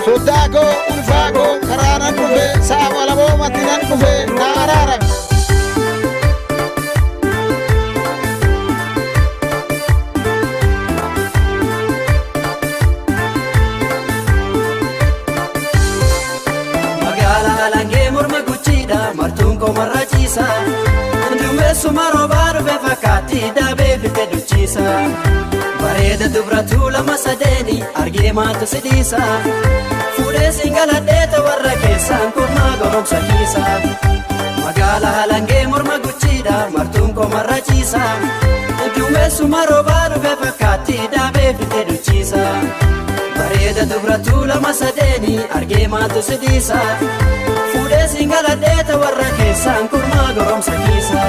Soddaa koo ulfaa koo karaa nan dhufe saama laboomatti nan dhufe na araarame. Magaalaa Alangee morma guchiidha martuun komarra ciisa. Dumeessuma roobaa dhufe fakkaatti daabee fite duchiisa. Bareeda dubratuu lama sadeeni argee maaltu si dhiisa. Fuudhee singaladheeta warra keessaan kormaa goromsa kiisa. Magaalaa Alangee morma guchiidha martuun komarra ciisa. Dumeessuma roobaa dhufe fakkaatti daabee fite duchiisa. Bareeda dubratuu lama sadeeni argee maaltu si dhiisa. Fuudhee singaladheeta warra keessaan kormaa goromsa kiisa.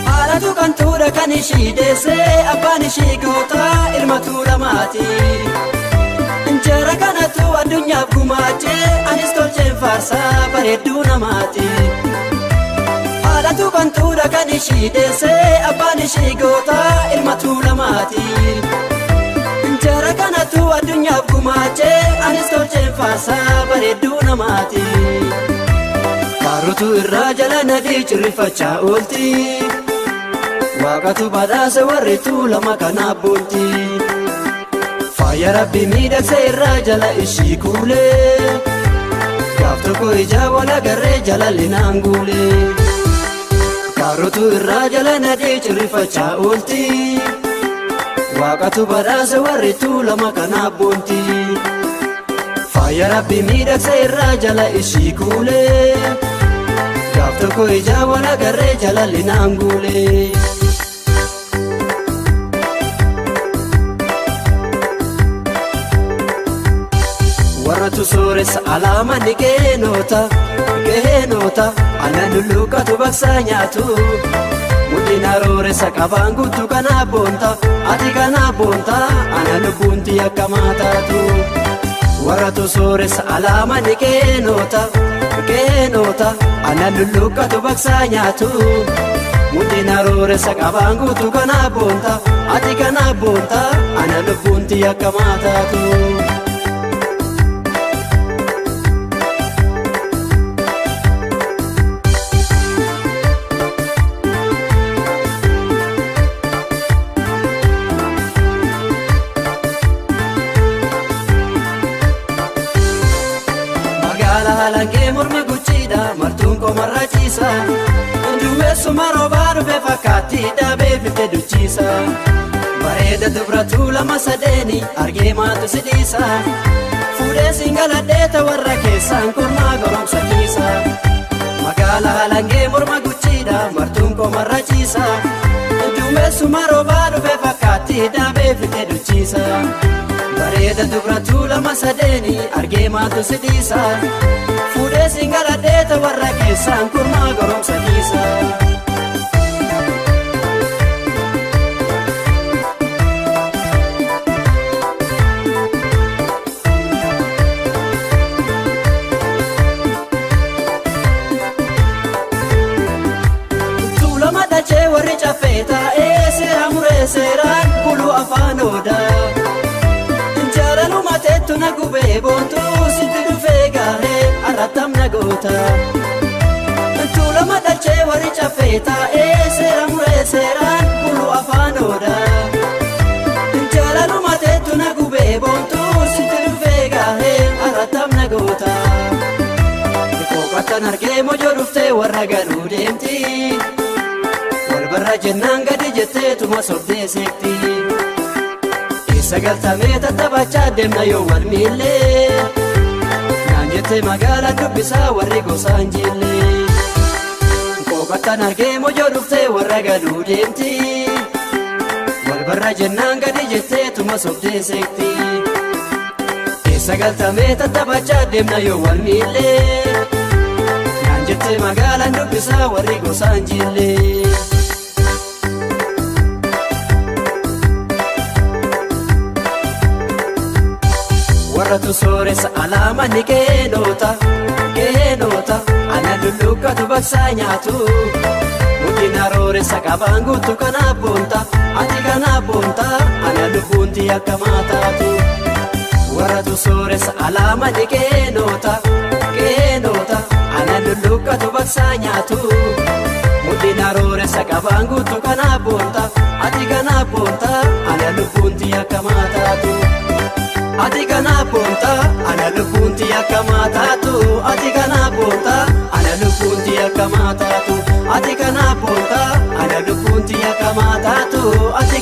Haadhatu kan tuudha kan ishii deessee abbaan ishii goota ilma tuulamaati. Injera kanatu addunyaaf gumaachee anis tolcheen faarsaa bareedduu namaati. Haadhatu kan tuudha kan ishii deessee abbaan ishii goota ilma tuulamaati. Injera kanatu addunyaaf gumaachee anis tolcheen faarsaa bareedduu namaati. Kaarotu irraa jala nadii cirrifachaa oolti. Waaqatu badhaase warri tuulama kanaaf boonti. Faaya rabbi miidhagse irraa jala ishii kuulee. Gaaf tokko ija wal agarree jalalli naan guulee. Kaarotu irraa jala nadii cirrifachaa oolti. Waaqatu badhaase warri tuulama kanaaf boonti. Faaya rabbi miidhagse irraa jala ishii kuulee. Gaaf tokko ija wal agarree jalalli naan guulee. Warratu sooressa alaama ni geenoota geenoota aannan lulluuqatu baqsaa nyaatu. Mudhiin harooressa qabaan guutuu kanaaf boonta ati kanaaf boonta ana lubbuunti akkamaa taatu. Warratu sooressa alaama ni geenoota geenoota aannan lulluuqatu baqsaa nyaatu. Mudhiin harooressa qabaan guutuu kanaaf boonta ati kanaaf boonta ana lubbuunti akkamaa taatu. Magaalaa Alangee morma guchiidha martuun komarra ciisa. Dumeessuma roobaa dhufe fakkaatti daabee fite duchiisa. Bareeda dubratuu lama sadeeni argee maaltu si dhiisa. Fuudhee singaladheeta warra keessaan kormaa goromsa kiisa. Magaalaa Alangee morma guchiidha martuun komarra ciisa. Dumeessuma roobaa dhufe fakkaatti daabee fite duchiisa. Bareeda dubratuu lama sadeeni argee maaltu si dhiisa. Fuudhee singaladheeta warra keessaan kormaa goromsa kiisa. Tuulama dachee warri caffee taa'ee seera muree seeraan buluu afaan odaa. Jaalaluma teettu na gubee boontuu sitti dhufee gaaree arrattam na goota. Tuulama dachee warri caffee taa'ee seera muree seeraan buluu afaan odaa. Jaalaluma teettu na gubee boontuu sitti dhufee gaaree arrattam na goota. Kookattan argee mojoo dhuftee warra galuu deemti. Walbarra jennaan gadi jetteetuma sobdee seekti. Keessa galtamee tattaphachaa deemna yoo wal miillee. Naan jettee magaalaan dubbisaa warri gosaan jillee. Kookattan argee mojoo dhuftee warra galuu deemti. Walbarra jennaan gadi jetteetuma sobdee seekti. Keessa galtamee tattaphachaa deemna yoo wal miillee. Naan jettee magaalaan dubbisaa warri gosaan jillee. Warratu sooressa alaamanni keenoota keenoota ana lulluqqatu baqsaa nyaatu. Mudhiin arooressa qabaan guutuu kanaaf boonta ati kanaaf boonta ana lubbuunti akka maataatu. Warratu sooressa alaamanni keenoota keenoota ana lulluqqatu baqsaa nyaatu. Mudhiin arooressa qabaan guutuu kanaaf boonta ati kanaaf boonta ana lubbuunti akka maataatu. Ati kanaaf boonta ana lubbuunti akka maataatu. Ati kanaaf boonta ana lubbuunti akka maataatu. Ati kanaaf boonta ana lubbuunti akka maataatu. Ati